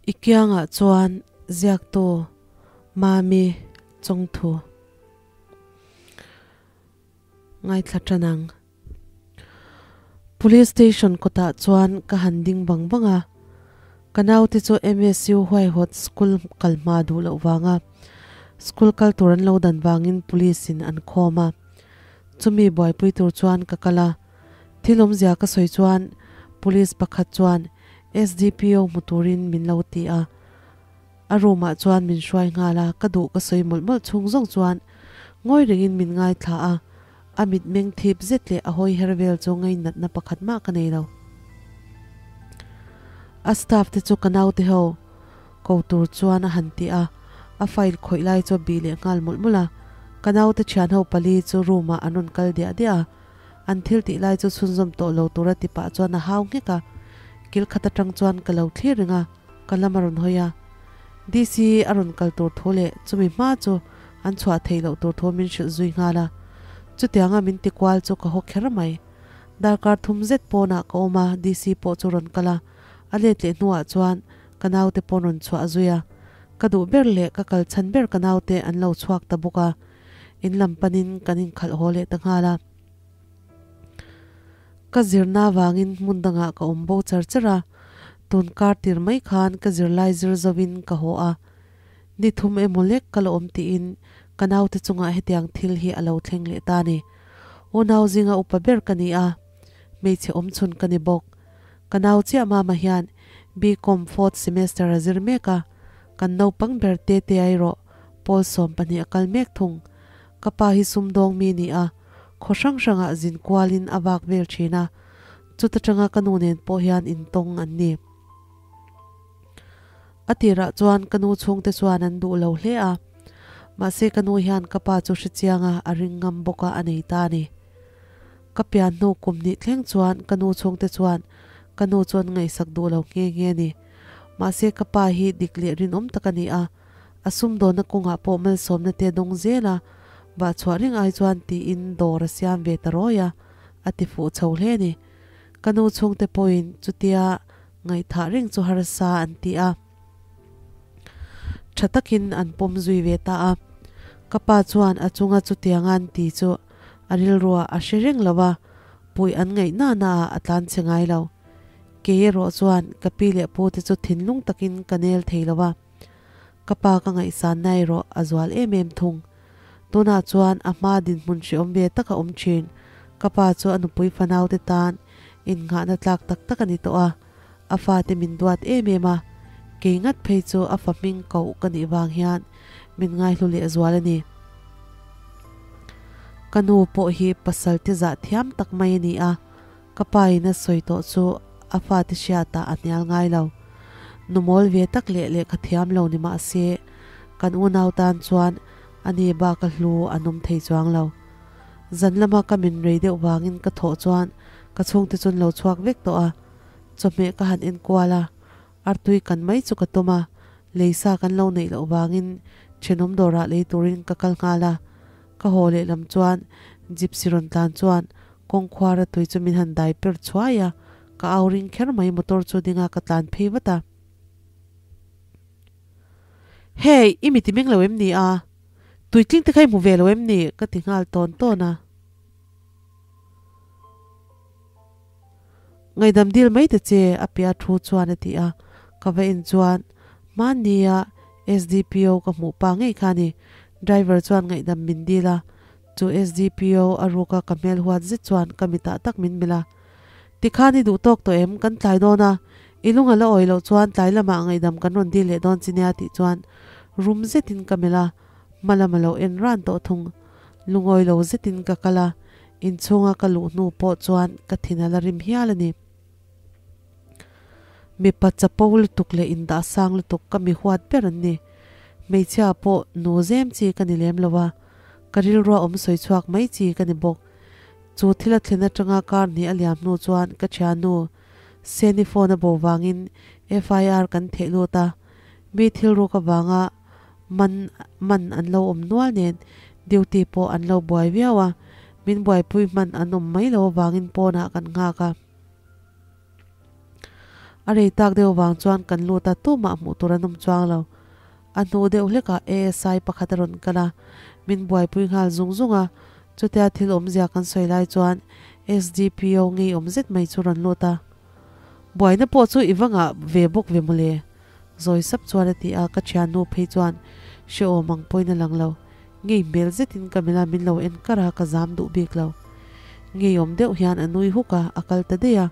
I kiangah chuan ziaktu Mami chawngthu ngaithla tan ang. Police station kawtah chuan ka han ding vang vang a, ka naute chu MSU huaihawt school kal hma duh loh vanga school kal tur an lo dan vangin police in an khawm a, chumi buaipui tur chuan ka kal a, thil awmzia ka sawi chuan police pakhat chuan SDPO hmu turin min lo ti a, a room ah chuan min hruai nghal a, ka duh ka sawi mawlh mawlh chhung zawng chuan ngawi rengin min ngaithla a, a mitmeng thip zet leh a hawi her vel chu ngainatna pakhat mah ka nei lo. A staff te chu ka naute ho ko tur chuan a han ti a, a file khawih lai chu a bih leh nghal mawlh mawlh a, ka naute thian ho pali chu room ah an rawn kal diah diah a, An thil tih lai chu chhunzawm tawh lo tura ti pah chuan a hau nghek a, kil khat atang chuan ka lo thlir reng a, ka lam a rawn hawi a. DC a rawn kal tur thu leh chumi hma chu an chhuah theih loh tur thu min hrilh zui nghal a. Chutianga min ti kual chu ka haw kher mai. Darkar thum zet pawnah ka awm a, DC pawh chu rawn kal a, a let leh hnuah chuan ka naute pawn rawn chhuah zui a. Ka duh ber leh ka kal chhan ber ka naute an lo chhuak ta bawk a. In lam panin kan inkhalh haw leh ta nghal a. Ka zirna avangin hmun dangah ka awm bo char char a, tun kar tir mai khan ka zirlai zir zovin ka haw a. Ni thum emaw lek ka la awm tiin ka naute chungah hetiang thil hi a lo thleng leh ta ni. Unau zinga upa ber ka ni a, hmeichhe awmchhun ka ni bawk. Ka nau chiah mama hian BCom fourth semester a zir mek a, kan naupang ber te te erawh Pawl 12 a kal mek thung. Ka pa hi sumdawng mi ni a, khaw hrang hrangah zin kualin a vak vel thin a, chuta tanga ka nu nen pawh hian intawng an ni. A tirah chuan ka nu chhungte chuan an duh lo hle a, mahse ka nu hian ka pa chu hrechiang a, a ring ngam bawk a, a nei ta a ni. Ka pian hnu kum hnih thleng chuan ka nu chhungte chuan ka nu chu an ngaihsak duh lo nghe nghe a ni. Mahse ka pa hi dik leh rinawm tak a ni a, A sumdawnna kawngah pawh malsawmna te dawng zel a, vah chhuah reng ai chuan tiin dawr a siam ve ta rawi a, a ti fuh chho hle a ni. Ka nu chhungte pawhin chutia ngaihthah reng chu harsa an ti a, tha takin an pawm zui ve ta a. Ka pa chuan a chunga chutianga an ti chu a rilruah a hre reng lo va, puih an ngaih nana ah a tlan che ngai lo. Kei erawh chuan ka pi leh pute chu thinlung takin ka nel thei lo va. Ka pa ka ngaihsan na erawh a zual em em thung. Tunah chuan a hma dinhmun hreawm ve tak a awm thin. Ka pa chu a nupui fanaute tan innghahna tlak tak tak a ni tawh a, a fate min duat em em a, kei ngat phei chu a fa hming koh ka nih vang hian min ngaihlu leh zual a ni. Ka nu pawh hi pasal te zah thiam tak mai a ni a, Ka pa in a sawi tawh chu a fate hriatah a hnial ngai lo. Nu mawl ve tak leh lehkha thiam lo ni mah se, kan unau tan chuan a ni bak a hlu an awm thei chuang lo. Zan lama ka min rei deuh vangin ka thawh chuan ka chhungte chu an lo chhuak vek tawh a, chawhmeh ka han enkual a, artui kan mai chu ka tum a, leisa kan lo neih loh vangin thenawm dawrah lei turin ka kal nghal a, ka haw lehlam chuan gypsy rawn tlan chuan Kawngkhuar a tui chu min han dai per chhuai a, ka au ring kher mai motor chu ding a ka tlan phei vat a. Hey, i miti meng lo em ni a? Tui tling te kha i hmu ve lo em ni? ka ti nghal tawn tawn a. Ngaidam dil mai ta che, a piah thu chuan a ti a, ka va en chuan hmannia SDPO ka hmuh pa ngei kha a ni. Driver chuan ngaihdam min dil a, Chu SDPO a ruk a ka hmel huat zet chuan ka mitah tak min melh a. Tikhan i duh tawk tawh em? Kan tlai dawn a, i lung a la awi loh chuan tlai lamah ngaihdam kan rawn dil leh dawn chi nia tih chuan rum zetin ka melh a, hma lam a lo en ran tawh thung. Lungawi lo zetin ka kal a, inchhunga ka luh hnu pawh chuan ka thin a la rim hial a ni. Mipa chapo lutuk leh indah sang lutuk ka mi huat ber an ni. Hmeichhia pawh nu zem chi ka ni lem lo a, ka rilrua awm sawi chhuak mai chi ka ni bawk. Chu thil a thlen atanga kar hnih a liam hnu chuan ka thiannu Seni phone a bo vangin FIR kan theh lut a, mi thil ruk avanga man man an lo awm nual nen duty pawh an lo buai viau a, min buaipui hman an awm mai lo avangin pawnah kan nghak a. A rei tak deuh vang chuan kan lut a, tumah hmuh tur an awm chuang lo. A hnu deuh hlekah ASI pakhat a rawn kal a, min buaipui nghal zung zung a. Chutia thil awmzia kan sawi lai chuan SDPO ngei awm zet mai chu rawn lut a. Buaina pawh chu i va ngah ve bawk ve mawle, zawi sap chuan a ti a, ka thiannu phei chuan hrehawm ang pawhin a lang lo. Ngei hmel zetin ka mila min lo en kar a, ka zam duh bik lo. Ngeiawm deuh hian a nui huk a, a kal ta daih a,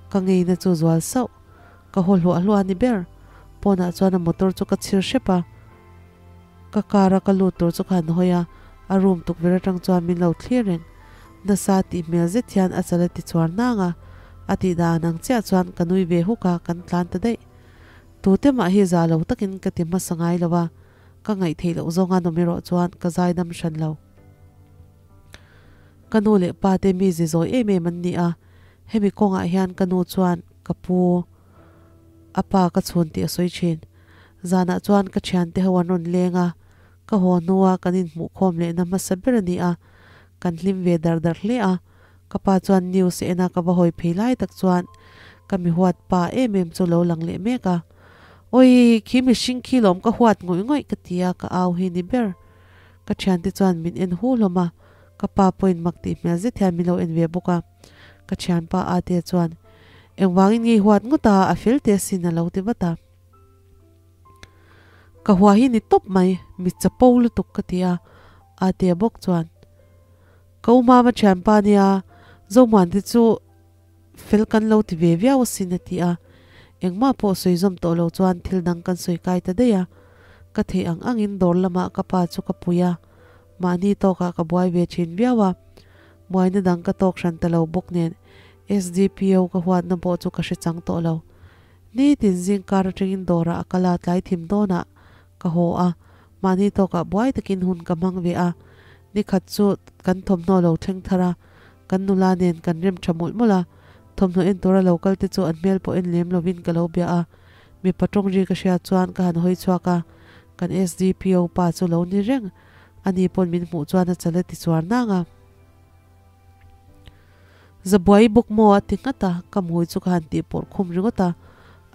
ka ngeina chu zual sauh. Ka haw hluah hluah a ni ber. Pawnah chuan a motor chu ka chhir hrep a, ka car a ka lut tur chu ka han hawi a, a room tukverh atang chuan min lo thlir reng. Nasa tih hmel zet hian a chal a ti chuar nang a, a tih dan ang chiah chuan ka nui ve huk a, kan tlan ta daih. Tute mah hi za lo takin ka ti hmasa ngai lo a, ka ngaihtheih loh zawnga nawm erawh chuan ka zaidam hran lo. Ka nu leh pa te mi zi zawi em em an ni a, hemi kawngah hian ka nu chuan ka pu a pa ka chhun tih a sawi thin. Zanah chuan ka thiante ho an rawn leng a, ka haw hnua kan inhmuhkhawm lehna hmasa ber a ni a, kan hlim ve dar dar hle a. Ka pa chuan news ena ka va hawi phei lai tak chuan ka mi huat pa em em chu lo lang leh mek a. Awii, khi mihring khi lawm ka huat ngawih ngawih ka ti a, ka au hi ni ber. Ka thiante chuan min en hu hlawm a, ka pa pawhin mak tih hmel zet hian min lo en ve bawk a. Ka thianpa Ate chuan, Engvangin nge i huat ngawt a, a fel teh asin a lo ti vat a. Ka hua hi ni tawp mai, mi chapo lutuk ka ti a, Ate bawk chuan, Ka u mama thianpa nia, Zomuante chu fel kan lo ti ve viau asin a ti a. Engmah pawh sawi zawm tawh lo chuan thil dang kan sawi kai ta daih a. Ka theih ang angin dawr lamah ka pa chu ka pui a, mahni tawkah ka buai ve thin viau a. Muaina dang ka tawk hran ta lo bawk nen SDPO ka huatna pawh chu ka hre chang tawh lo. Nitin zing kar atangin dawrah a kal a, tlai thim dawnah ka haw a, mahni tawkah buai takin hun ka hmang ve a. Nikhat chu kan thawmhnaw lo thleng thar a, kan nula nen kan rem tha mawlh mawlh a, thawmhnaw en tura lo kal te chu an hmel pawh en lem lovin ka lo bia a. Mipa tawng ri ka hriat chuan ka han hawi chhuak a, kan SDPO pa chu lo ni reng. Ani pawn min hmuh chuan a chal a ti chuar nang a. Zabuai bawk maw a ti nghat a, ka hmui chu ka han tih pawrh khum ringawt a,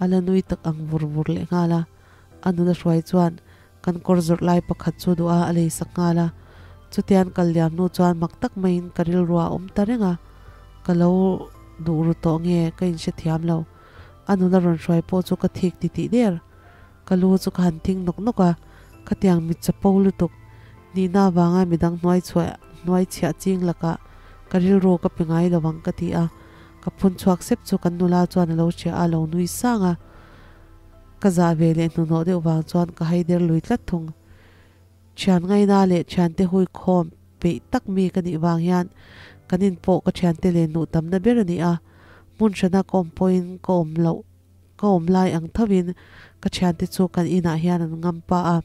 a la nui tak ang vur vur leh nghal a. A nula hruai chuan kan kawr zawrh lai pakhat chu duh a, a lei sak nghal a. Chutian kal liam hnu chuan mak tak maiin ka rilru a awm ta reng a, ka lo duh ru tawh nge ka inhrethiam lo. A nula rawn hruai pawh chu ka thik titih der. Ka lu chu ka han thing nawk nawk a, khatiang mit chapo lutuk nihna avanga midang hnuai chhuah hnuai chhiah ching lakah ka rilru ka pe ngai lo ang ka ti a, ka phun chhuak sep chu kan nula chuan a lo hria a, a lo nui sang a, ka zah ve leh hnuhnawh deuh vang chuan ka haider lui tlat thung. Thian ngaina leh thiante hui khawm peih tak mi ka nih vang hian kan in pawh ka thiante len luh tamna ber a ni a, hmun hrana ka awm pawhin ka awm loh Ka awm lai ang thovin ka thiante chu kan inah hian an ngam pa a,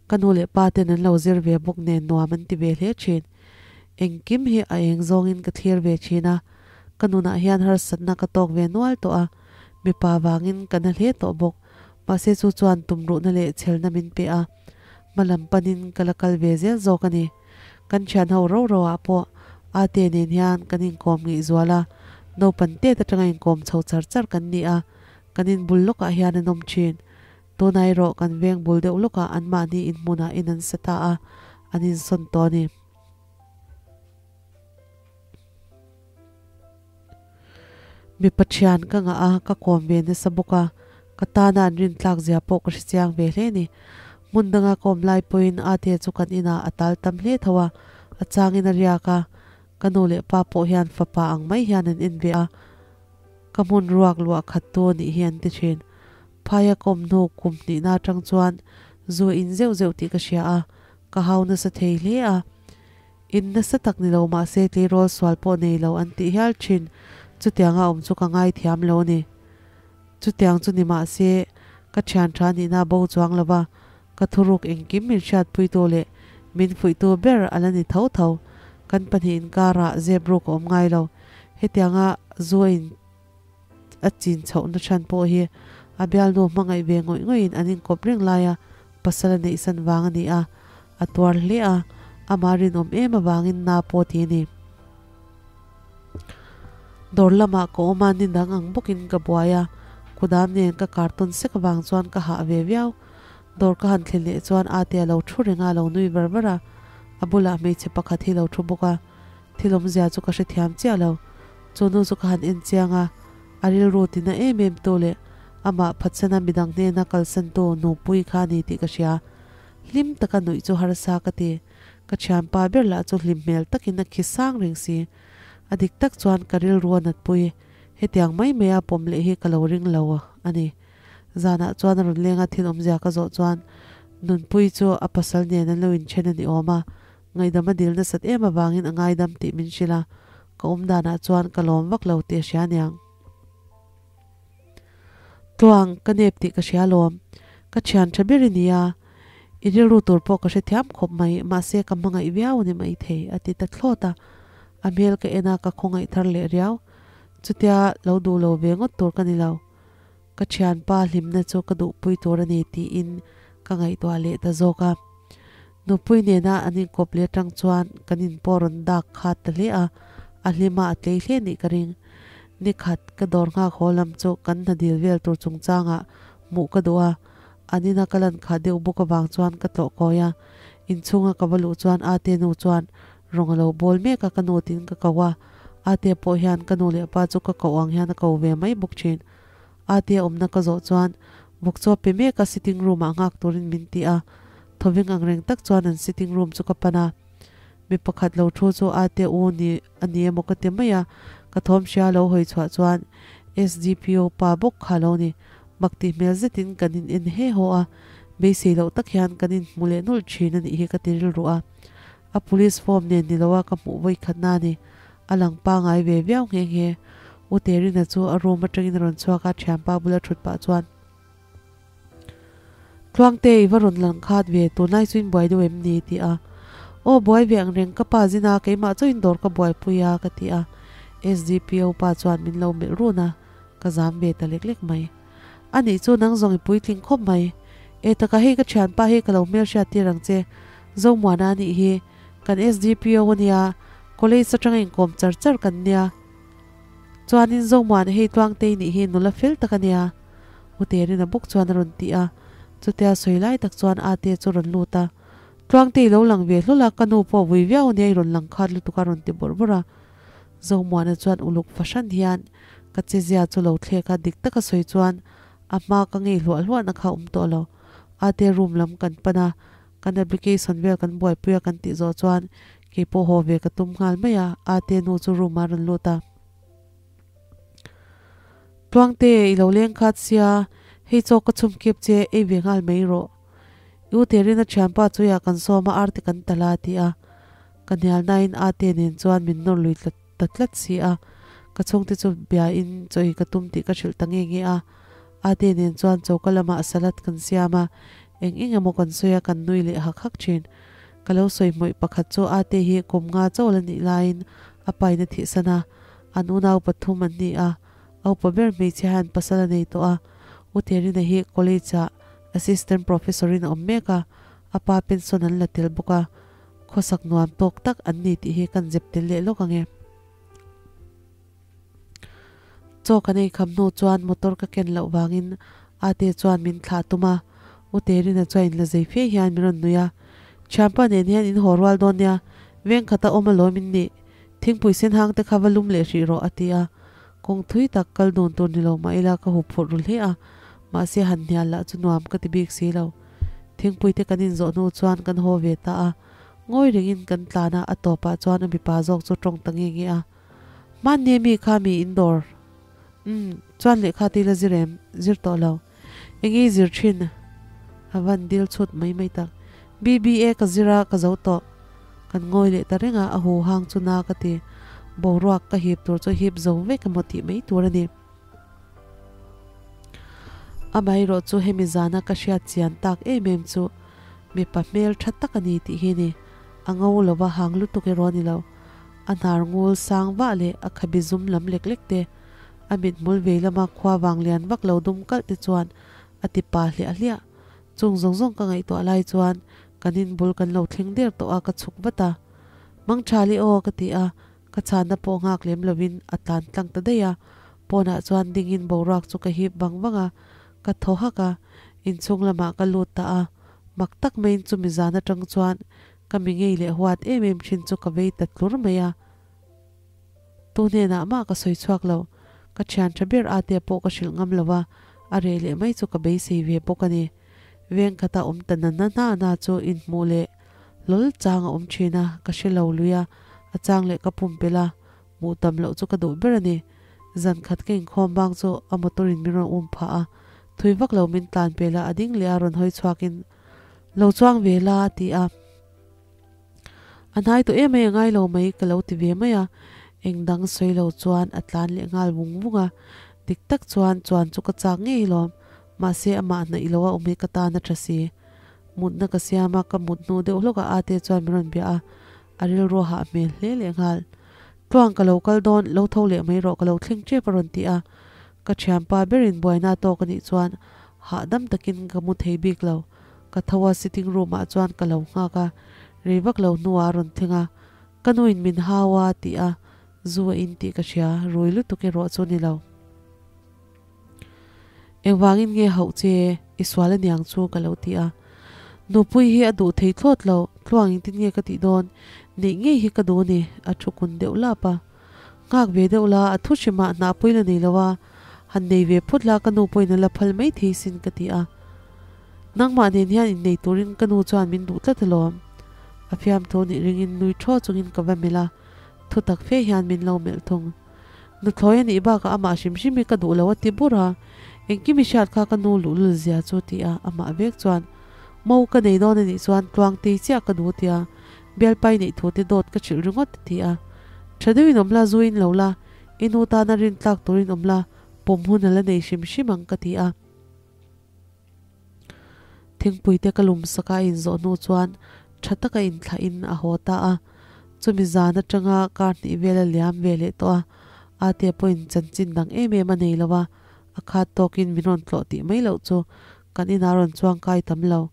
ka nu leh pa ten an lo zir ve bawk nen nuam an ti ve hle thin. Engkim hi a eng zawngin ka thlir ve thin a, ka nunah hian harsatna ka tawk ve nual tawh a, mipa vangin ka na hle tawh bawk. Mahse chu chuan tumruhna leh chhelna min pe a, hma lam panin ka la kal ve zel zawk a ni. Kan thian ho ro ro ah pawh Ate nen hian kan inkawm ngeih zual a, naupan tet atanga inkawm chho char char kan ni a, kan in bul lawkah hian an awm thin. Tuna erawh kan veng bul deuh lawkah anmahni inhmunah in an sa ta a, an insawn tawh a ni. Mipa thian ka ngah a, ka kawm ve nasa bawk a, ka tana an rintlak zia pawh ka hrechiang ve hle ni. Hmun danga ka awm lai pawhin Ate chu kan inah a tal tam hle tho a, a changin a riak a, ka nu leh pa pawh hian fapa ang mai hian an en ve a, ka hmun ruak luah khat tu a nih hi an ti thin. Phaia ka awm hnu kum hnihna atang chuan zu in zeuh zeuh tih ka hria a, ka hau nasa thei hle a. In nasa tak ni lo mahse tleirawl sual pawh nei lo an tih hial thin, chutianga awm chu ka ngaithiam lo ni. Chutiang chu ni mahse ka thian tha nihna bo chuang lo va, ka thuruk engkim min hriatpuitu leh min fuihtu ber a la ni tho tho. Kan pahnih inkarah zep ruk a awm ngai lo. Hetianga zu a in a chin chhohna chhan pawh hi a bialnu hmangaih ve ngawih ngawih in an inkawp reng laia pasal a neihsan vang a ni a, a tuar hle a, amah rinawm em avangin na pawh ti a ni. Dawr lamah ka awm a, ni dang ang bawkin ka buai a, kudam nen ka kartawn sek avang chuan ka hah ve viau. Dawr ka han thlen leh chuan Ate a lo thu reng a, a lo nui var var a, a bulah hmeichhe pakhat hi lo thu bawk a, thil awmzia chu ka hrethiam chiah lo. Chu nu chu ka han en chiang a, a rilru tina em em tu leh amah phatsana midang hnena kalsan tu nupui kha a ni tih ka hria. Hlim taka nuih chu harsa ka ti. Ka thianpa ber lah chu hlim hmel takin a khi sang reng si. A dik tak chuan ka rilru a natpui. Hetiang mai mai a pawm leh hi ka lo ring lo a ni. Zanah chuan a rawn leng a thil awmzia ka zawh chuan Nunpui chu a pasal nen an lo inthen a ni awm a, ngaihdam a dil nasat em avangin a ngaidam tih min hrilh a, ka awm danah chuan ka lawm vak lo tih a hria aniang. Tluang, ka nep tih ka hria lawm. Ka thian tha ber i ni a, i rilru tur pawh ka hrethiam khawp mai, mahse ka hmangaih viau a ni maithei, a ti ta thlawt a. A hmel ka en a, ka khawngaih thar leh riau. Chutia lo duh lo ve ngawt tur ka ni lo. Ka thianpa hlimna chu ka duhpui tur a ni tiin ka ngaihtuah leh ta zawk a. Nupui nena an inkawp leh atang chuan kan in pawh rawn dak khat ta hle a, a hlima a tlei hle nih ka ring. Nikhat ka dawr nghak haw lam chu kan hna dil vel tur chungchangah hmuh ka duh a, an ina ka lan khah deuh bawk avang chuan ka tlawh kawi a. Inchhunga ka va luh chuan Ate nu chuan rawng a lo bawl mek a, ka nu tiin ka ko a, Ate pawh hian ka nu leh pa chu ka koh ang hian a ko ve mai bawk thin. Ate awmna ka zawh chuan vawkchaw pe mek a sitting room ah nghak turin min ti a, thawveng ang reng tak chuan an sitting room chu ka pan a. Mi pakhat lo thu chu Ate u ni a ni emaw ka ti mai a, ka thawm hria lo hawi chhuah chuan SDPO pa bawk kha lo ni. Mak tih hmel zetin kan in en he haw a, beisei loh tak hian kan in hmu leh nulh thin a nih hi ka ti rilru a. A police form nen ni loa ka hmuh vawi khatna a ni. A lang pangai ve viau nghe nghe. U Terina chu a room atangin a rawn chhuak a, thianpa bula thut pah chuan, Tluangte, i va rawn lang khat ve, tunlai chu in buai deuh em ni? ti a. Aw, buai ve ang reng, ka pa zin a, keimah chu in dawr ka buaipui a, ka ti a. SDPO pa chuan min lo melh run a, ka zam ve ta lek lek mai. A nih chu nang zawng i puitling khawp mai. E taka hei ka thianpa hi ka lo hmelhriat tir ang che, Zomuana a nih hi. Kan SDPO a nia, college atanga inkawm char char kan nia. Chuanin Zomuan hei Tluangtei nih hi nula fel tak a nia. U Terina bawk chuan a rawn ti a, chutia sawi lai tak chuan Ate chu a rawn lut a. Tluangtei lo lang ve hlawl a, ka nu pawh vui viau a nia i rawn lang khat lutuk a rawn ti bawrh bawrh a. Zomuana chuan uluk fahran hian ka chezia chu lo thlek a, dik taka sawi chuan a hma ka ngei hluah hluahna kha a awm tawh lo. Ate room lam kan pan a, Kan application vel kan buaipui a kan tih zawh chuan kei pawh haw ve ka tum nghal mai a, Ate nu chu room ah a rawn lut a. Tluangte, i lo leng khat sia, hei chaw ka chhum kep che, ei ve nghal mai rawh. I u Terina thianpa chu iah kan sawm a, arte kan tal a, a ti a. Ka hnial nain Ate nen chuan min nawr lui ta tlat si a, ka chhungte chu bia in chaw ei ka tum tih ka hrilh ta nge nge a. Ate nen chuan choka lamah salad kan siam a, eng eng emaw kan sawi a, kan nui leh hak hak thin. Ka lo sawi hmawih pakhat chu Ate hi kum nga chawl a nih laiin a pain a thihsan a, an unau pathum an ni a, a upa ber hmeichhia hian pasal a nei tawh a, U Terina hi college ah assistant professor in a awm mek a, a pa pension an la tel bawk a, khawsak nuam tawk tak an ni tih hi kan zep tel leh lawk ang e. Chaw kan ei kham hnu chuan motor ka ken loh vangin Ate chuan min thlah tum a, U Terina chuan inla zei fe hian min rawn nui a, Thianpa nen hian in haw rual dawn nia, veng khata awm alawm in nih, thingpui sen hang te kha va lum leh hrih rawh a ti a, kawng thui tak kal dun tur ni lo mah ila ka hup phurh ru hle a, mahse han hnial lah chu nuam ka ti bik si lo. Thingpui te kan inzawh hnu chuan kan haw ve ta a, ngawi rengin kan tlan a, a tawpah chuan a mipa zawk chu tawng ta nge nge a. Hmanni mi kha mi in dawr. Umm, chuan lehkha te ila zir em? Zir tawh lo. Eng i zir thin? A van dil chhut mai mai tak. BBA ka zir a, ka zo tawh. Kan ngawi leh ta reng a, a hu hang chu na ka ti. Boruak ka hip tur chu hip zo vek emaw tih mai tur a ni. Amaherawh chu hemi zana ka hriat chian tak em em chu mipa hmel tha tak a ni tih hi ni. A ngo lova hang lutuk erawh a ni lo. A hnar ngul sang vah leh a khabi zum lam lek lek te, a mithmul vei lama khua vang lian vak lo dum kalh te chuan a ti pa hliah hliah. Chung zawng zawng ka ngaihtuah lai chuan kan inbul kan lo thleng der tawh a ka chhuk vat a. Mangthali aw ka ti a. Ka chhanna pawh nghak lem lovin a tlan tlang ta daih a, pawnah chuan dingin boruak chu ka hip vang vang a, ka thaw hak a, inchhung lamah ka lut ta a, mak tak maiin chumi zan atang chuan ka mi ngei leh huat em em thin chu ka vei ta tlur mai a, tu hnenah mah ka sawi chhuak lo, ka thian tha ber ate pawh ka hrilh ngam lo a, a reh leh mai chu ka beisei ve bawk a ni. Veng khata awm ta na na na na chu inhmuh leh hlawl chang a awm thin a, ka hre lo lui a, a chang leh ka pumpelh a, hmuh tam loh chu ka duh ber a ni. Zan khat ka inkhawm bang chu a motor in min rawn um phah a, thui vak lo min tlan pel a, a ding leh a rawn hawi chhuak in lo chuang ve la a ti a. A hnai tawh em mai a ngai lo mai ka lo ti ve mai a, eng dang sawi lo chuan a tlan leh nghal vung vung a, dik tak chuan chuan chu ka chak ngei lawm, mahse amah hnaih lo a awm hi ka tan a tha si. Mutna ka siam a, ka mut hnu deuh hlawk a ate chuan min rawn bia a, a rilru a hah hmel hle leh nghal. Tluang ka lo kal dawn, lo tho leh mai rawh ka lo thleng tep a rawn ti a, ka thianpa berin buaina tawk a nih chuan hahdam takin ka mu thei bik lo. Ka tho a, sitting room ah chuan ka lo nghak a, rei vak lo hnuah a rawn thleng a, ka nuin min hau a ti a, zu a in tih ka hria, rui lutuk erawh chu ni lo. Engvangin nge hauh che i sual aniang chu ka lo ti a. Nupui hi a duh thei thlawt lo, tluang engtin nge ka tih dawn, neih ngei hi ka duh a ni, a thu kun deuh lap a. Nghak ve deuh la, a thu hrimah hnahpui la nei lo a, han nei ve phut la ka nu pawhin a la phal mai thei sin ka ti a. Nangmah nen hian innei turin ka nu chuan min duh tlat alawm. A fiamthu nih ringin nui thaw chungin ka va melh a, thu tak fe hian min lo melh thung. Nuthlawi a nih bakah amah hrim hrim hi ka duh lo a ti bur a, engkim i hriat kha ka nu luhlul zia chu ti a, amah vek chuan Mo ka nei dawn a nih chuan tluang tei chiah ka duh tia, bialpai neih thu te dawt ka hrilh ringawt a ti a. Tha deuhin awm la, zuin lo la, i nu tana rin tlak turin awm la, pawm hun a la nei hrim hrim ang ka ti a. Thingpui te ka lum sak a a inzawh hnu chuan tha taka inthlah in a haw ta a. Chumi zan atanga kar hnih vel a liam ve leh tawh a, Atea pawhin chanchin dang em em a nei lo a, a khat tawkin min rawn tlawh tih mai loh chu kan inah rawn chuang kai tam lo.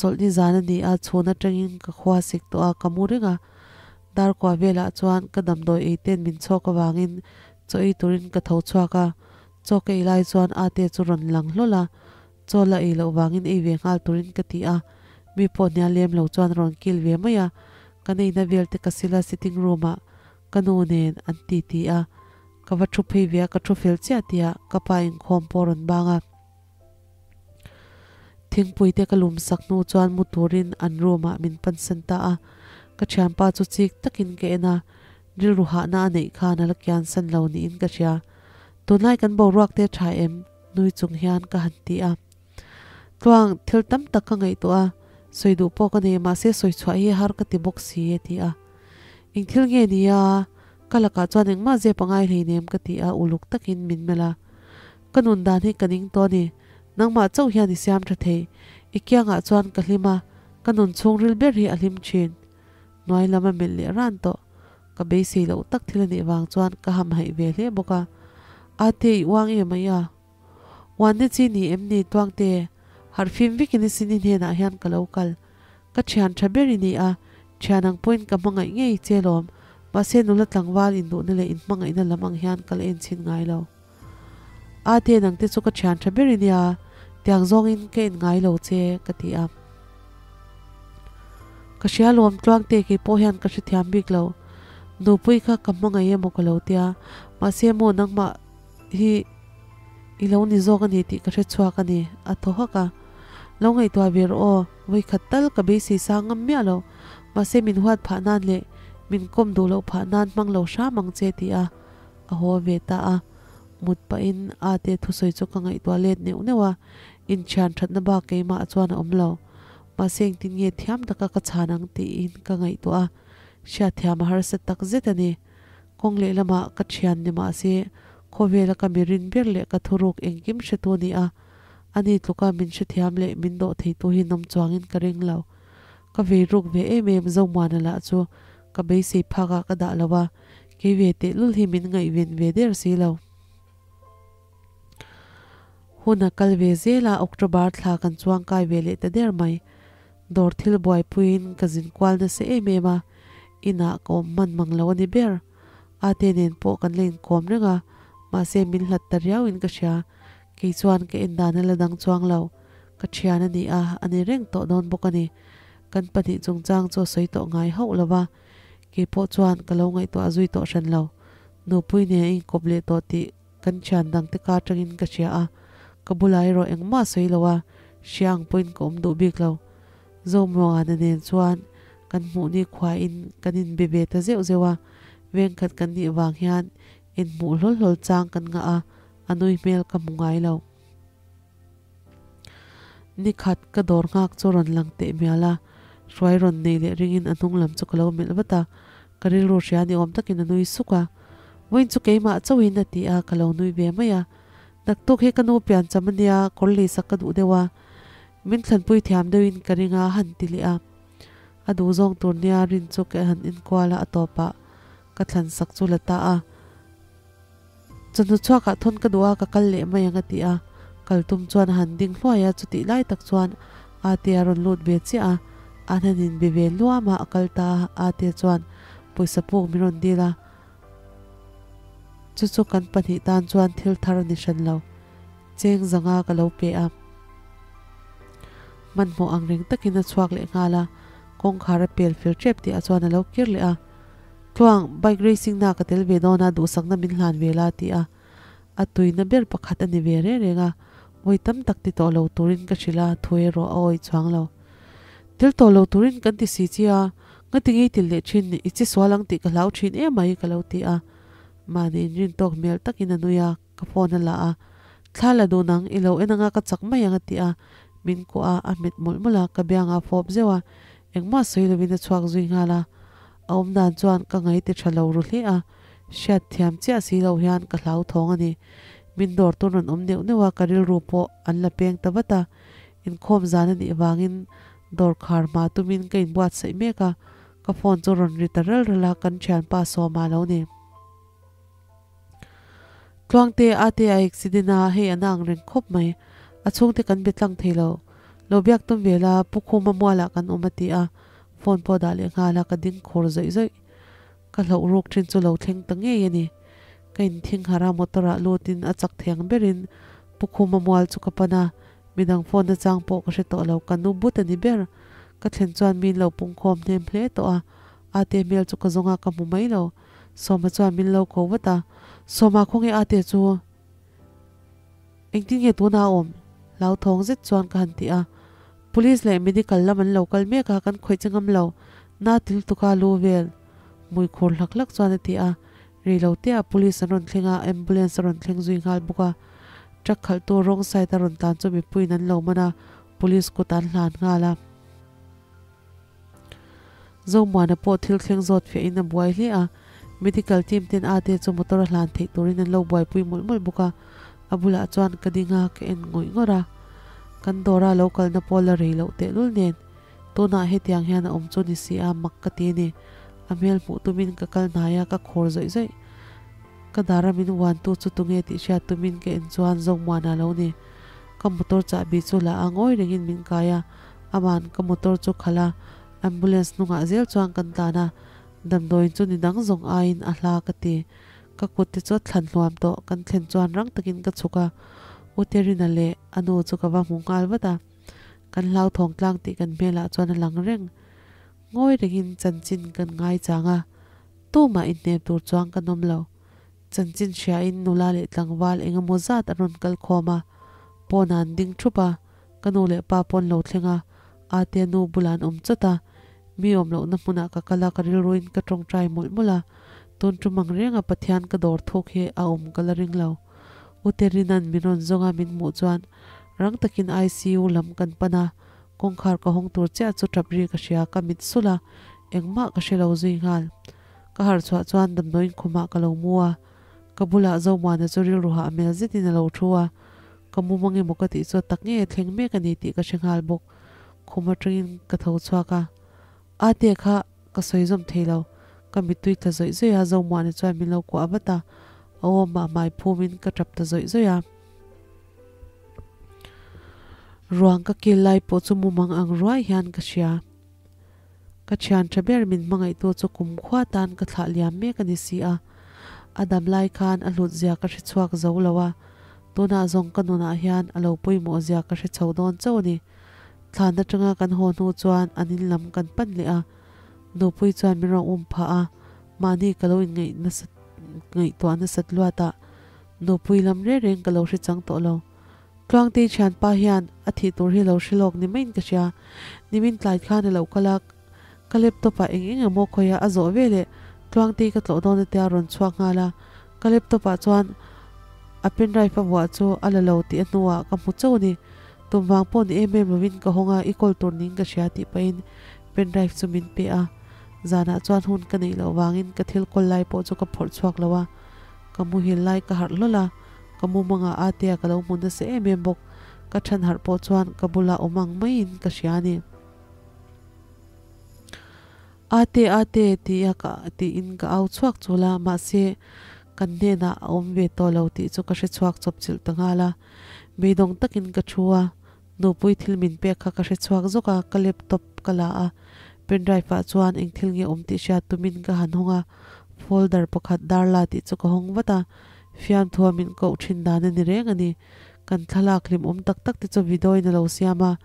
Chawlhni zan a ni a, chhun atangin ka khua sik tawh a, ka mu reng a. Darkua velah chuan ka damdawi ei ten min chhawk avangin chaw ei turin ka tho chhuak a, Chaw ka ei lai chuan Ate chu rawn lang hlawl a, chaw la ei loh vangin ei ve nghal turin ka ti a, mi pawh hnial lem lo chuan rawn kil ve mai a, kan eina vel te ka sil a sitting room ah ka nu nen an ti ti a, ka va thu phei ve a, ka thu fel chiah tih ah ka pa inkhawm pawh a rawn bang a. Thingpui te ka lum sak hnu chuan mu turin an room ah min pansan ta a, ka thianpa chu chik takin ka en a, rilru hahna a neih khan a la kian san lo niin ka hria. Tunlai kan boruak te tha em? Nui chung hian ka han ti a. Tluang, thil tam tak ka ngaihtuah a, sawi duh pawh ka nei mahse sawi chhuah hi har ka ti bawk si a ti a. Eng thil nge ni a? Ka lakah chuan engmah zep a ngai hleinem ka ti a, uluk takin min melh a. Ka nun dan hi ka ning tawh a ni. Nangmah chauh hian i siam tha thei. I kiangah chuan ka hlim a, ka nun chhungril ber hi a hlim thin. Hnuai lam a melh leh ran tawh. Ka beisei loh tak thil a nih vang chuan ka ham haih ve hle bawk a. Ate i uang em mai a? Uanna chi ni em ni Tuangte? Harh fim vekin i sin i hnenah hian ka lo kal. Ka thian tha ber i ni a, thian ang pawhin ka hmangaih ngei che lawm. Mahse nula tlangval induhna leh inhmangaihna lam ang hian ka la enchhin ngai lo. Ate nangte chu ka thian tha ber i nia, tiang zawngin ka en ngai lo che ka ti a. Ka hria lawm Tluangte kei pawh hian ka hrethiam bik lo. Nupui kha ka hmangaih emaw ka lo tia, mahse maw nangmah hi i lo ni zawk a ni tih ka hre chhuak a ni a thaw hak a. Lo ngaihtuah ve rawh aw, vawikhat tal ka beisei sang ngam miah lo, mahse min huat phah nan leh min kawm duh loh phah nan hmang lo hram ang che ti a. A haw ve ta a, mut pahin Ate thusawi chu ka ngaihtuah let neuh neuh a, inthian thatna bak keimah chuan a awm lo. Mahse engtin nge thiam taka ka chhan ang tiin ka ngaihtuah a, hriatthiam a harsa tak zet a ni. Kawng lehlamah ka thian ni mahse khawvela ka mirin ber leh ka thuruk engkim hretu a ni a, ani tluka min hrethiam leh min dawh theitu hi nawm chuangin ka ring lo. Ka vei ruk ve em em Zomuana lah chu ka beisei phakah ka dah lo a, Kei ve tehlul hi min ngaihven ve der si lo. Hun a kal ve zel a, October thla kan chuang kai ve leh ta der mai. Dawr thil buaipuiin ka zin kual nasa em em a, inah ka awm hman mang lo a ni ber. Ate nen pawh kan la inkawm reng a, mahse min hlat ta riau in ka hria. Kei chuan ka en dan a la dang chuang lo. Ka thian a ni a, a ni reng tawh dawn bawk a ni. Kan pahnih chungchang chu a sawi tawh ngai hauh lo va, kei pawh chuan ka lo ngaihtuah zui tawh hran lo. Nupui nen a inkawp leh tawh tih kan thian dangte ka atangin ka hria a, ka bulah erawh engmah sawi lo a, hria ang pawhin ka awm duh bik lo. Zomuangana nen chuan kan hmuh ni khuain kan inbe ve ta zeuh zeuh a, vengkhat kan nih vang hian inhmuh hlawl hlawl chang kan ngah a, a nui hmel ka hmu ngai lo. Nikhat ka dawr nghak chu rawn lang teh mial a, hruai rawn nei leh ringin a hnung lam chu ka lo melh vat a, ka rilru hria ni awm takin a nui suk a. Vawiin chu keimah chauhin a ti a, ka lo nui ve mai a. Naktuk hi ka nu pian cham a nia, kawr lei sak ka duh deuh a, min thlanpui thiam deuhin ka ring a, a han ti leh a. A duh zawng tur nia rin chu ka han inkual a, a tawpah ka thlan sak chu la ta a. Chawhnu chhuakah thawn ka duh a, ka kal leh mai ang a ti a. Kal tum chuan a han ding hluai a, chutih lai tak chuan Ate a rawn lut ve chiah a. An han inbe ve luam a, a kal ta a, Ate chuan pawisa puk min rawn dil a. Chu chu kan pahnih tan chuan thil thar a ni hran lo. Cheng zanga ka lo pe a. Hmanhmawh ang reng takin a chhuak leh nghal a, kawngkhar a pel fel tep tih ah chuan a lo kir leh a. Tluang, bike racing na ka tel ve dawn a, duhsakna min hlan ve la ti a. A tuina ber pakhat a ni ve reng reng a, vawi tam tak ti tawh lo turin ka hrilh a, thu erawh a awih chuang lo. Tel tawh lo turin kan ti si chi a, ngati ngei til leh thin, i che sual ang tih ka hlau thin em mai ka lo ti a. Mahni inrin tawk hmel takin a nui a, ka phone a la a, Thla la duh nang, i lo en anga ka chak mai ang a ti a, min kuah a, a hmet mawlh mawlh a, ka biangah a fawp zeuh a, engmah sawi lovin a chhuak zui nghal a. A awm dan chuan ka ngai ti tha lo ru hle a, hriat thiam chiah si lo hian ka hlauthawng a ni. Min dawr tun rawn awm neuh neuh a, ka rilru pawh an la peng ta vat a. Inkhawm zan a nih vangin dawr khar hma tumin ka inbuatsaih mek a, ka phone chu rawn ri ta ral ral a, kan thianpa Sawma lo ni. Tluangte a te a accident a, hei a na ang reng khawp mai. A chhungte kan be tlang thei lo. Lo biak tum ve la, Pu Khuma mualah kan awm a ti a, phone pawh dah leh nghal a, ka ding khur zawih zawih. Ka hlauh ruk thin chu lo thleng ta ngei a ni. Ka inthing harh a, motor ah lutin a chak thei ang berin Pu Khuma mual chu ka pan a, midang phone na chang pawh ka hre tawh lo, ka nu but a ni ber. Ka thlen chuan min lo pungkhawm hnem hle tawh a, Ate hmel chu ka zawng a, ka hmu mai lo. Sawma chuan min lo ko vat a, Sawma khawnge Ate chu engtin nge tuna a awm? Hlauthawng zet chuan ka han ti a. Police leh medical lam an lo kal mek a, kan khawih che ngam lo, na ti lutuk a lu vel hmui khur hlak hlak chuan a ti a. Rei lo te ah police an rawn thleng a, ambulance a rawn thleng zui nghal bawk a. Truck khalhtu wrong side a rawn tlan chu mipuiin an lo man a, police kut an hlan nghal a. Zomuana pawh thil thleng zawt fiahin a buai hle a, medical team ten ate chu motor a hlan theih turin an lo buaipui mawlh mawlh bawk a, a bulah chuan ka ding a, ka en ngawih ngawrh a. Kan dawra lo kalna pawh la rei loh tehlul nen tunah hetiang hian a awm chu ni si a, mak ka ti a ni. A hmel hmuh tumin ka kal hnai a, ka khawr zawih zawih. Ka dara min uantu chu tunge tih hriat tumin ka en chuan Zomuana lo ni. Ka motor chahbi chu la a ngawi rengin min kai a, Aman ka motor chu khalh a, ambulance hnungah zel chuan kan tlan a, damdawiin chu ni dang zawng aiin a hla ka ti. Ka kut te chu a thlan hluam tawh, kan thlen chuan rang takin ka chhuk a, U Terina leh a nu chu ka va hmu nghal vat a, kan hlauthawng tlang tih kan hmelah chuan a lang reng. Ngawi rengin chanchin kan ngaichang a, tumah inhnem tur chuan kan awm lo. Chanchin hriain nula leh tlangval eng emaw zat an rawn kal khawm a, pawnah an ding thup a, Ka nu leh pa pawn lo thleng a, Ate nu bulah an awm chawt a, mi awm lohna hmunah ka kal a, ka rilruin ka tawngtai mawlh mawlh a, tun tum ang renga Pathian ka dawr thuk hi a awm ka la ring lo. U Terina'n min rawn zawng a, min hmuh chuan rang takin ICU lam kan pan a, kawngkhar ka hawng tur chiah chu tap ri ka hria, ka mit sulh a, engmah ka hre lo zui nghal. Ka harh chhuah chuan damdawiin khumah ka lo mu a, ka bulah Zomuana chu rilru hah hmel zetin a lo thu a, Ka mu mang emaw ka tih chu tak ngei a thleng mek a ni tih ka hre nghal bawk. Khum atangin ka tho chhuak a, Ate kha ka sawi zawm thei lo. Ka mittui tla zawih zawih a, Zomuana chuan min lo kuah vat a, a awmah hmai phumin ka tap ta zawih zawih a. Ruang ka kil lai pawh chu mu mang ang ruai hian ka hria. Ka thian tha ber min hmangaihtu chu kumkhua tan ka thlah liam mek a ni si a. A dam lai khan a hlut zia ka hre chhuak zo lo a, tunah zawng ka nunah hian a lo pawimawh zia ka hre chho dawn chauh a ni. Thlan atanga kan haw hnu chuan an in lam kan pan leh a, Nupui chuan min rawn um phah a, mahni ka lo inngaih nasat ngaihtuah nasat luat a, nupui lam reng reng ka lo hre chang tawh lo. Tluangtei thianpa hian a thih tur hi lo hre lawk ni maiin ka hria. Nimin tlai khan a lo kal a, ka laptop ah eng eng emaw khawih a, a zawh ve leh Tluangtei ka tlawh dawn atia rawn chhuak nghal a, ka laptop ah chuan a pendrive a vuah chu a la lo tih a hnuah ka hmu chauh a ni. Tum vang pawh ni em em lovin ka hawng a, i call tur ning ka hria tih pahin pendrive chu min pe a. Zanah chuan hun ka neih loh vangin ka thil kawl lai pawh chu ka phawrh chhuak lo a, ka muhil lai ka harh hlawl a, ka mumangah Atea ka lo hmu nasa em em bawk. Ka than harh pawh chuan ka bulah awm ang maiin ka hria a ni. Ate, Ate tia ka tiin ka au chhuak chul a, mahse kan hnenah a awm ve tawh lo tih chu ka hre chhuak chawp chilh ta nghal a. Beidawng takin ka thu a, nupui thil min pek kha ka hre chhuak zawk a, ka laptop ka la a, pendrive ah chuan eng thil nge awm tih hriat tumin ka han hawng a, folder pakhat dar la tih chu ka hawng vat a, fiamthua min koh thin dan a ni reng a ni. Kan thlalak hlimawm tak tak te chu video in a lo siam a,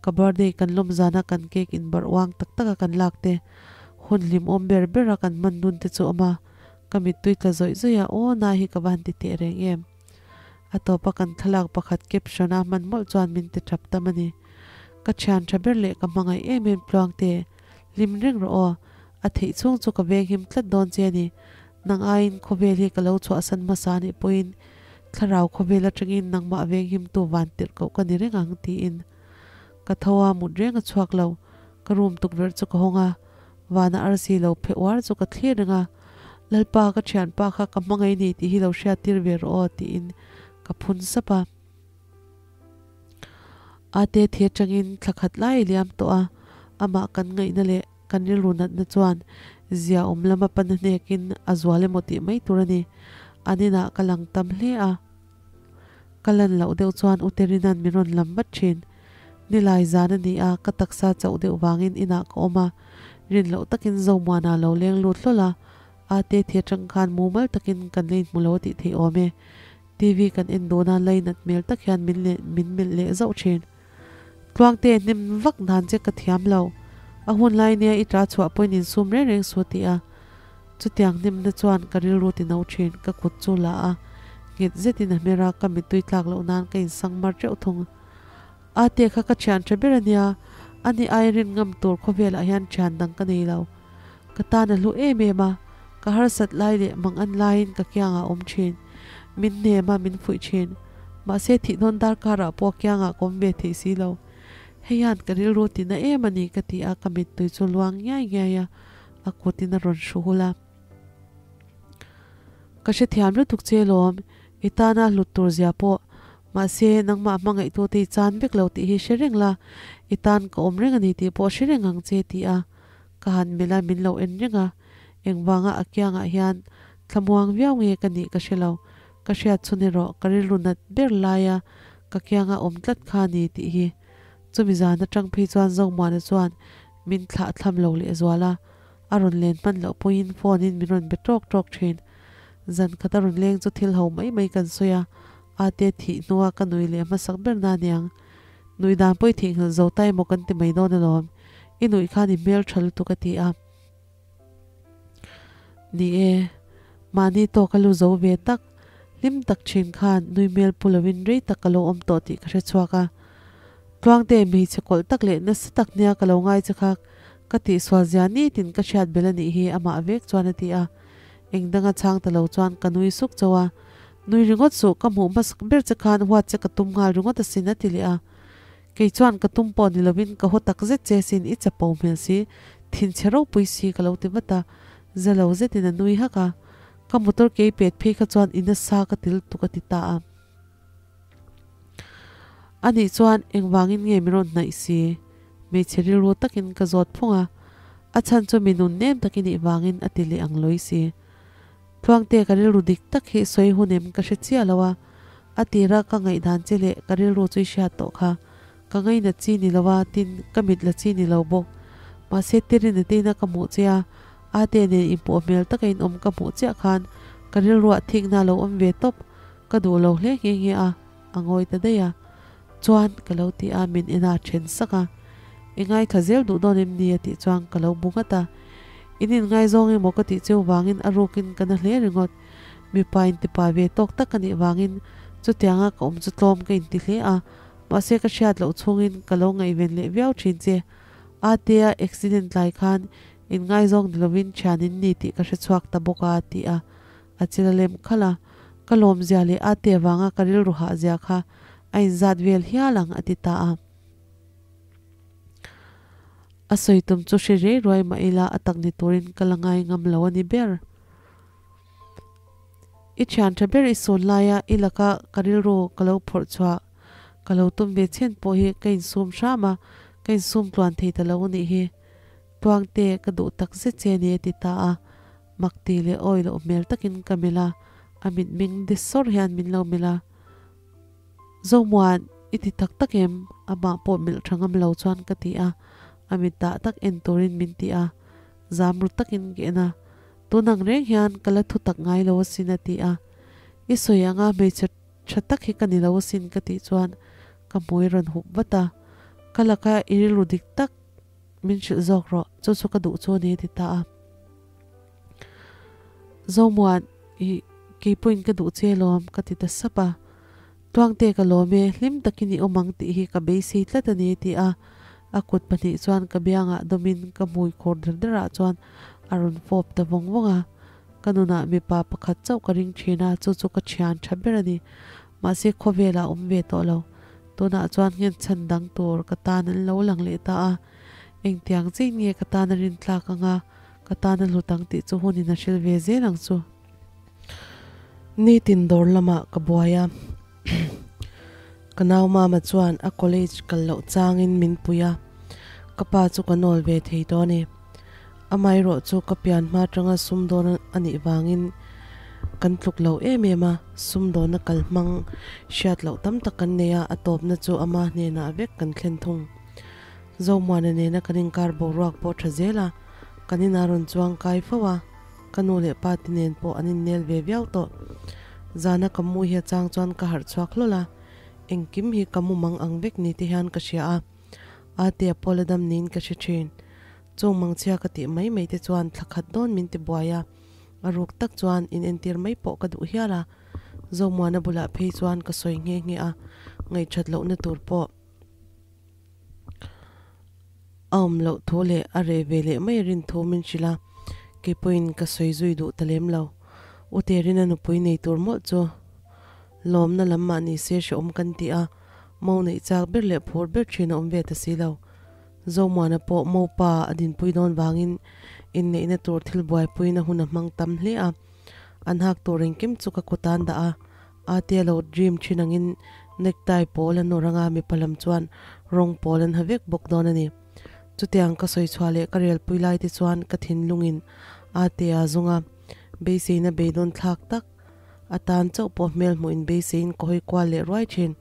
Ka birthday kan lawm zana kan cake in barh uang tak taka kan lak te, hun hlimawm ber bera kan hman nun te chu awm a, ka mittui tla zawih zawih a, aw na hi ka va han ti teh reng em. A tawpa kan thlalak pakhat caption a hman mawlh chuan min ti thap tam a ni. Ka thian tha ber leh ka hmangaih em em tluang te, hlim reng rawh aw, a theih chhung chu ka veng him tlat dawn che a ni. Nang aiin khawvel hi ka lo chhuahsan hmasa anih pawhin Thlarau khawvel atangin nangmah venghimtu van tirh koh ka ni reng ang tiin ka tho a, mut reng a chhuak lo. Ka room tukverh chu ka hawng a, vana arsi lo phe uar chu ka thlir reng a, Lalpa ka thianpa kha ka hmangaih ni tih hi lo hriattir ve rawh aw tiin ka phun sap a. Ate thi atangin thla khat lai a liam tawh a, amah kan ngaihna leh Kan rilru natna chuan zia awm lama pan a hnekin a zual emaw tih mai tur a ni. An inah ka lang tam hle a. Ka lan loh deuh chuan U Terina'n min rawn lam vat thin. Nilai zan a ni a, ka taksa chauh deuh vangin inah ka awm a. Rin loh takin Zomuana lo leng lut hlawl a, Ate thi atang khan mumal takin kan la inhmu lo tih theih awm e. TV kan en dun a, lainat hmel tak hian min leh min melh leh zauh thin. Tluangte hnim vak dan che ka thiam lo. A hun lai nia i ta chhuah pawhin insum reng reng su ti a. Chutiang hnimna chuan ka rilru ti no thin, ka kut chu la a, nghet zetin a hmer a, ka mittui tlak loh nan ka insang mar teuh thung. Ate kha ka thian tha ber a nia, ani ai rin ngam tur khawvelah hian thian dang ka nei lo. Ka tan a hlu em em a, ka harsat lai leh mangan laiin ka kiangah a awm thin. Min hnem a, min fuih thin. Mahse thihnawn darkarah pawh kiangah ka awm ve thei si lo. Hei hian ka rilru tina em a ni ka ti a, ka mittui chu luang ngiai ngiai a, a kutin a rawn hru hul a. Ka hrethiam lutuk che lawm, i tana hlut tur zia pawh. Mahse nangmah hmangaihtute i chan vek lo tih hi hre reng la, i tan ka awm reng a ni tih pawh hre reng ang che ti a. Ka han melh a, min lo en reng a, engvanga a kiangah hian thlamuang viau nge ka nih ka hre lo. Ka hriat chhun erawh ka rilru nat ber laia ka kianga awm tlat kha a ni tih hi. Chumi zan atang phei chuan Zomuana chuan min thlah thlam lo lehzual a, a rawn len hman loh pawhin phone in min rawn be tawk tawk thin. Zan khat a rawn leng chu thil ho mai mai kan sawi a, ate thih hnua ka nui leh hmasak ber na aniang. Nui dan pawh i theihnghilh zo ta emaw kan ti mai dawn alawm. I nuih khan i hmel tha lutuk a ti a. Ni e, mahni tawk a lu zo ve tak, hlim tak thin khan nui hmel pu lovin rei tak ka lo awm tawh tih ka hre chhuak a. Tluangte, hmeichhe kawlh tak leh nasa tak nia ka lo ngai che kha ka tihsual zia nitin ka hriat bel a nih hi amah vek chuan a ti a. Eng danga chhang ta lo chuan ka nui suk chauh a. Nui ringawt suh, ka hmuh hmasak ber che khan huat che ka tum nghal ringawt asin a ti leh a. Kei chuan ka tum pawh ni lovin ka haw tak zet che sin i chapo hmel si, thinchhe ropui si ka lo ti vat a, za lo zetin a nui hak a, ka motor kei pet phei kha chuan i nasa ka ti lutuk a ti ta a. Anih chuan engvangin nge min rawn hnaih si? Hmeichhe rilru takin ka zawt phung a, a chhan chu mi nun nem takin ih vangin a ti leh ang lawi si. Tluangte ka rilru dik tak hi sawi hun em ka hre chiah lo a, a tira ka ngaihdan che leh ka rilru chu i hriat tawh kha. Ka ngainat chi ni lo a, tin, ka mit la chi ni lo bawk. Mahse Terina te ina ka hmuh che a, Ate nen inpawh hmel taka in awm ka hmuh chiah khan Ka rilruah thikna a lo awm ve tawp, ka duh lo hle nghe nghe a, a ngawi ta daih a. Chuan ka lo ti a, min en a then sak a. I ngaithla zel duh dawn em ni a tih chuan ka lo bu nghat a. In inngaizawng emaw ka tih cheu vangin a rukin ka na hle ringawt. Mipa intipa ve tawk tak ka nih vangin chutianga ka awm chu tlawm ka inti hle a, mahse ka hriat loh chhungin ka lo ngaihven leh viau thin che. Atea accident lai khan inngaizawng ni lovin thian in ni tih ka hre chhuak ta bawk a ti a, a chil a lem khalh a. Ka lawmzia leh Atea vanga ka rilru hahzia kha a inzat vel hial ang a ti ta a. A sawi tum chu hre rei ruai mah ila a tak ni turin ka la ngai ngam lo a ni ber. I thian tha ber i sawn laia i laka ka rilru ka lo phawrh chhuah ka lo tum ve chhen pawh hi ka insum hram a, ka insum tluan thei ta lo a nih hi. Tuangte ka duh tak zet che a ni a ti ta a, mak ti leh awi loh hmel takin ka melh a, a mitming de sawr hian min lo melh a. Zomuan, i ti tak tak em? Amah pawh melh tha ngam lo chuan ka ti a, a mit dah tak en turin min ti a, zam ru takin ka en a. Tun ang reng hian ka la thu tak ngai lo asin a ti a. I sawi anga hmeichhe tha tak hi ka ni lo asin ka tih chuan ka hmui rawn hup vat a. Ka laka i rilru dik tak min hrilh zawk rawh, chu chu ka duh chu a ni a ti ta a. Zomuan, i keipawhin ka duh che alawm ka ti ta sap a. Tuangte ka lawm e, hlim takin i awm ang tih hi ka beisei tlat a ni a ti a. A kut pahnih chuan ka biangah dawmin ka hmui khawr der derah chuan a rawn fawp ta vawng vawng a. Ka nunah mipa pakhat chauh ka ring thin a, chu chu ka thian tha ber a ni. Mahse khawvelah a awm ve tawh lo. Tunah chuan nghenchhan dang tur ka tan an lo lang leh ta a. Engtiang chiin nge ka tan a rintlak anga ka tan a hlut ang tih chu hunin a hril ve zel ang chu. Nitin dawr lamah ka buai a, ka nau mama chuan a college kal loh changin min pui a, ka pa chu ka nawl ve thei tawh a ni. Amaherawh chu ka pian hma atanga sumdawn a nih vangin kan tluk lo em em a, sumdawna kal hmang hriat loh tam tak kan nei a, a tawpna chu ama hnenah vek kan thlen thung. Zomuana nena kan inkar boruak pawh tha zel a, kan inah rawn chuang kai fo a. Ka nu leh pa te nen pawh an innel ve viau tawh. Zana ka mu hi a chang chuan ka harh chhuak hlawl a, engkim hi ka mu mang ang vek ni te hian ka hria a, Atea pawh la dam niin ka hre thin. Chung mangchhia ka tih mai mai te chuan thla khat dawn min ti buai a, a ruk tak chuan in entir mai pawh ka duh hial a. Zomuana bulah phei chuan ka sawi nghe nghe a, ngaihthat lohna tur pawh. A awm loh thu leh a reh ve leh mai a rin thu min hrilh a, kei pawhin ka sawi zui duh ta lem lo. U Terina nupui nei tur mawlh chu lawmna lam mah ni se hrehawm kan ti a, mo neih chak ber leh phur ber thin a awm ve ta si lo. Zomuana pawh mopa a dinpui dawn vangin inneihna tur thil buaipuina hun a hmang tam hle a, an hak tur engkim chu ka kut an dah a, Atea lo dream thin angin necktie pawl an awrh anga mipa lam chuan rawng pawl an ha vek bawk dawn a ni. Chutiang ka sawi chhuah leh ka relpui lai te chuan ka thinlungin Atea zunga beiseina beidawn thlak tak atan chauh pawh hmel hmuh in beiseiin ka hawi kual leh ruai thin.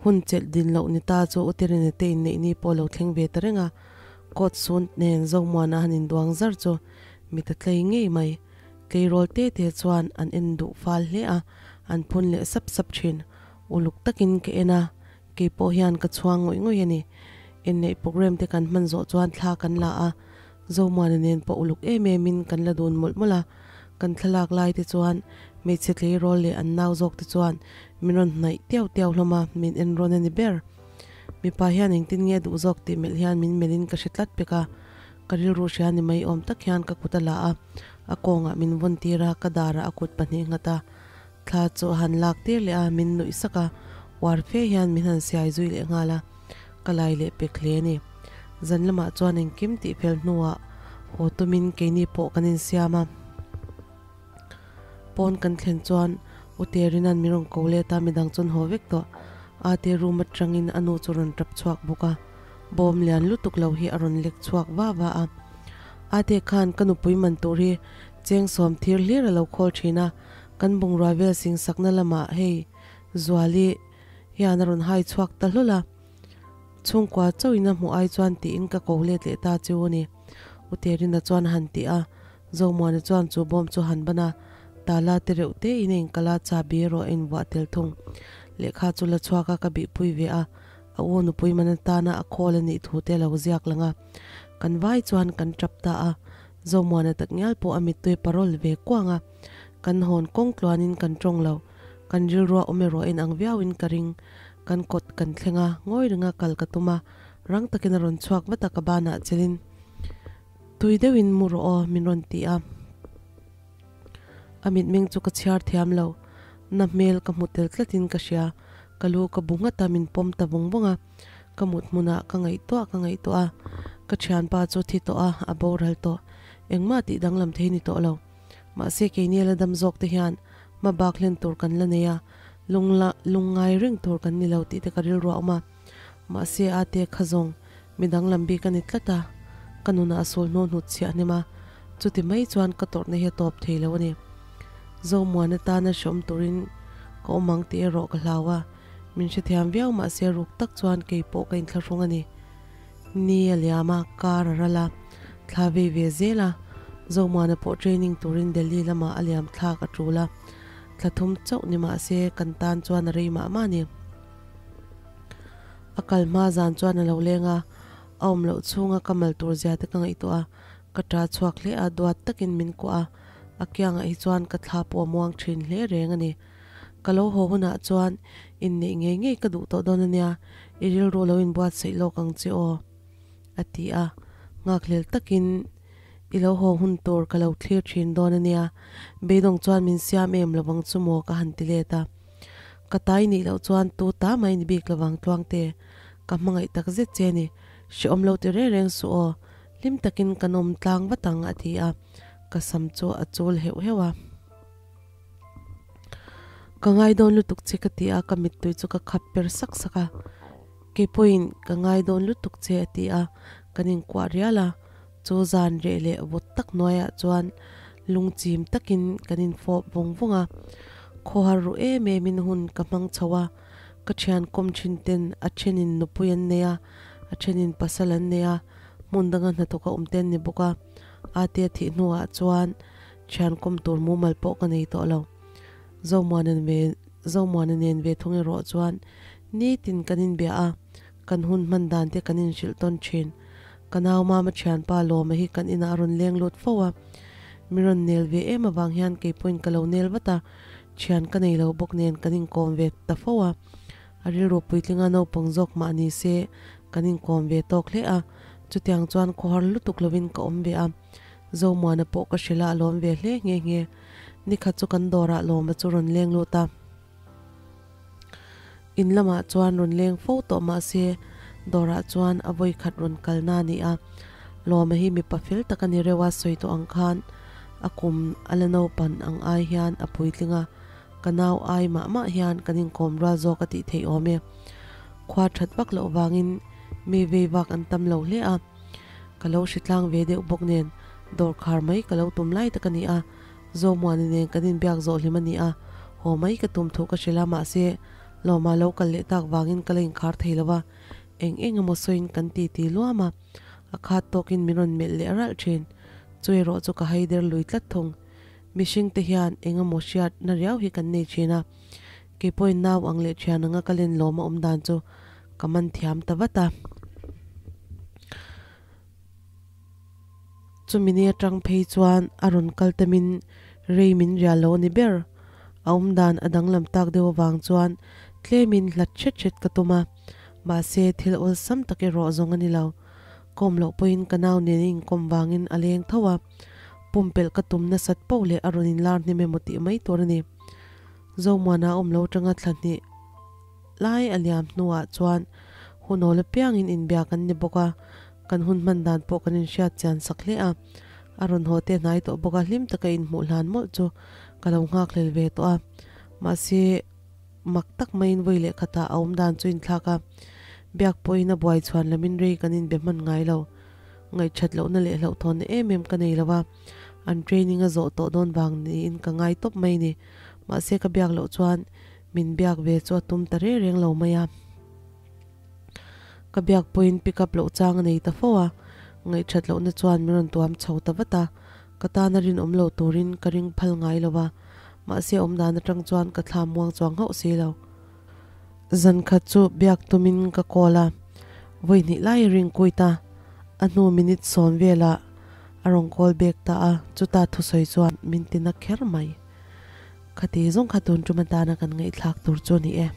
Hun chelh din loh ni ta chu Uterina te inneih ni pawh lo thleng ve ta reng a, coat suit nen Zomuana han induang zar chu mit a tlei ngei mai. Tleirawl te te chuan an en duh fal hle a, an phun leh sap sap thin. Uluk takin ka en a, kei pawh hian ka chhuang ngawih ngawih a ni. Inneih programme te kan hman zawh chuan thla kan la a, Zomuana nen pawh uluk em em in kan la dun mawlh mawlh a. Kan thlalak lai te chuan hmeichhe tleirawl leh an nau zawk te chuan min rawn hnaih tiau tiau hlawm a, min en rawn a ni ber. Mipa hian engtin nge duh zawk tih melh hian min melhin ka hre tlat pek a. Ka rilru hria ni mai awm tak hian ka kut a la a, a kawngah min vawn tir a, ka darah a kut pahnih nghat a, thla chu a han lak tir leh a, min nuih sak a, uar fe hian min han siai zui leh nghal a, ka lai leh pek hle a ni. Zan lamah chuan engkim tih fel hnuah haw tumin keini pawh kan insiam a, pawn kan thlen chuan U Terina'n min rawn ko let a, midang chuan haw vek tawh. Ate room atangin a nu chu rawn tap chhuak bawk a. Bawm lian lutuk lo hi a rawn lek chhuak va va a. Ate khan ka nupui man tur hi cheng sawm thir hlir a lo khawl thin a, kan bungrua vel sing sakna lamah hei Zuali hian a rawn hai chhuak ta hlawl a. Chhungkua chauhin a hmuh ai chuan tiin ka ko let leh ta chu a ni. U Terina chuan a han ti a. Zomuana chuan chu bawm chu han ban a, tala te reuh te in a inkal a, chahbi erawh a invuah tel thung. Lehkha chu la chhuak a, ka bihpui ve a, a u nupui man atana a khawl a nih thu te a lo ziak lang a. Kan vai chuan kan tap ta a, Zomuana tak ngial pawh a mittui parol ve kuang a. Kan hawn kawng tluanin kan tawng lo, kan rilrua awm erawh en ang viauin ka ring. Kan kawt kan thleng a, ngawi ringa kal ka tum a, rang takin a rawn chhuak vat a ka banah chelin tui deuhin mu rawh aw min rawn ti a. A mitmeng chu ka chhiar thiam lo, na hmel ka hmu tel tlatin ka hria, ka lu ka bu nghat a min pawm ta vawng vawng a. Ka mut hmunah ka ngaihtuah ka ngaihtuah a, ka thianpa chu thi tawh a, a boral tawh. Engmah tih danglam thei ni tawh lo. Mahse keini la dam zawk te hian hma bak hlen tur kan la nei a, lung la lung ngai reng tur kan ni lo tih te ka rilru a awm a. Mahse a te kha zawng mi danglam bik a ni tlat a, ka nunah a sul hnu hnut chhiah hnem a, chuti mai chuan ka tawrhna hi a tawp thei lo a ni. Zomuana tana hreawm turin ka awm ang tih erawh ka hlau a. Min hrethiam viau mahse ruk tak chuan kei pawh ka inthlahrung a ni. Ni a liam a, kar a ral a, thla vei ve zel a, Zomuana pawh training turin Delhi lamah a liam thlak a tul a, thla thum chauh ni mahse kan tan chuan a rei mah mah a ni. A kal hma zan chuan a lo leng a, a awm loh chhunga ka mal tur zia te ka ngaihtuah a, ka ta chhuak hle a, duat takin min kuah a, a kiangah hi chuan ka thla pawh a muang thin hle reng a ni. Ka lo haw hunah chuan inneih ngei ngei ka duh tawh dawn ania, i rilru lo inbuatsaih lawk ang che aw, a ti a. Nghakhlel takin i lo haw hun tur ka lo thlir thin dawn ania, beidawng chuan min siam em lovang chu maw ka han ti let a. Ka tai nih loh chuan tu ta mai ni bik lovang Tluangte, ka hmangaih tak zet che ni, hrehawm lo ti reng reng suh aw, hlim takin kan awm tlang vat ang a ti a, ka sam chu a chul heuh heuh a. Ka ngai dawn lutuk che ka ti a, ka mittui chu ka khap per sak sak a. Kei pawhin ka ngai dawn lutuk che a ti a, kan inkuah rial a. Chu zan reh leh vawt tak hnuaiah chuan lungchim takin kan infawp vawng vawng a. Khawhar ruh em emin hun ka hmang chho a, ka thian kawm thin ten a thenin nupui an nei a, a thenin pasal an nei a, hmun danga hnathawk a awm te an ni bawk a. Atia thih hnuah chuan Thian kawm tur mumal pawh ka nei tawh lo. Zomuana ve Zomuana nen ve thung erawh chuan nitin kan inbia a, kan hun hman dan te kan inhrilh tawn thin. Ka nau mama thianpa Lawma hi kan inah a rawn leng lut fo a, mi rawn nel ve em avang hian kei pawhin ka lo nel vat a, thian ka nei lo bawk nen kan inkawm ve ta fo a. A rilru puitlinga naupang zawk mah ni se kan inkawm ve tawk hle a, chutiang chuan khawhar lutuk lovin ka awm ve a. Zomuana pawh ka hrilh a, a lawm ve hle nghe nghe. Nikhat chu kan dawrah lawma chu rawn leng lut a. In lamah chuan rawn leng fo tawh mahse dawrah chuan a vawi khat rawn kalna a ni a. Lawma hi mipa fel tak a ni reuh a, sawi tawh ang khan a kum a la naupan ang ai hian a puitling a, ka nau ai mah mah hian kan inkawm rual zawk a tih theih awm e. Khua that vak loh vangin mi vei vak an tam lo hle a. Ka lo hritlang ve deuh bawk nen dawr khar mai ka lo tum lai tak a ni a, Zomuani nen kan inbiak zawh hlim a ni a, haw mai ka tum thu ka hrilh a, mahse Lawma lo kal leh tak vangin ka la inkhar thei lo va, eng eng emaw sawiin kan ti ti luam a, a khat tawkin min rawn melh leh ralh thin, chu erawh chu ka haider lui tlat thung. Mihring te hian eng emaw hriat na riau hi kan nei thin a, keipawhin nau ang leh thian anga ka len lawm a awm dan chu ka man thiam ta vat a. Chumi ni atang phei chuan a rawn kal tamin rei min rial lo a ni ber. A awm dan a danglam tak deuh avang chuan tlemin hlat hret hret ka tum a, mahse thil awlsam tak erawh zawng a ni lo. Kawm loh pawhin ka nau nen a inkawm vangin a leng tho a, pumpelh ka tum nasat poh leh a rawn inlar hnem emaw tih mai tur a ni. Zomuana a awm lo atanga thla hnih lai a liam hnuah chuan hunawl apiangin inbia kan ni bawk a, kan hun hman dan pawh kan inhriat chian sak hle a. A rawn haw te hnai tawh bawk a, hlim taka inhmuh hlan mawlh chu ka lo nghakhlel ve tawh a. Mahse, mak tak maiin vawi leh khatah a awm dan chu inthlak a, biak pawhin a buai chhuan lamin rei kan inbe hman ngai lo. Ngaihthat lohna leh hlauhthawnna em em ka nei lo a, an training a zawh tawh dawn vang niin ka ngai tawp mai ni. Mahse, ka biak loh chuan Min biak ve chu a tum ta reng reng lo mai a. Ka biak pawhin pick up loh chang a nei ta fo a, ngaihthat lohna chuan min rawn tuam chho ta vat a. Ka tana rinawm lo turin ka ring phal ngai lo va, mahse awmdan atang chuan ka thla muang chuang hauh si lo. Zan khat chu biak tumin ka call a, vawi hnih lai a ring kuit a, a hnu minute sawn velah a rawn call back ta a, chuta thusawi chuan min ti na kher mai. Khati zawng kha tun tum atana kan ngaihthlak tur chu a ni e.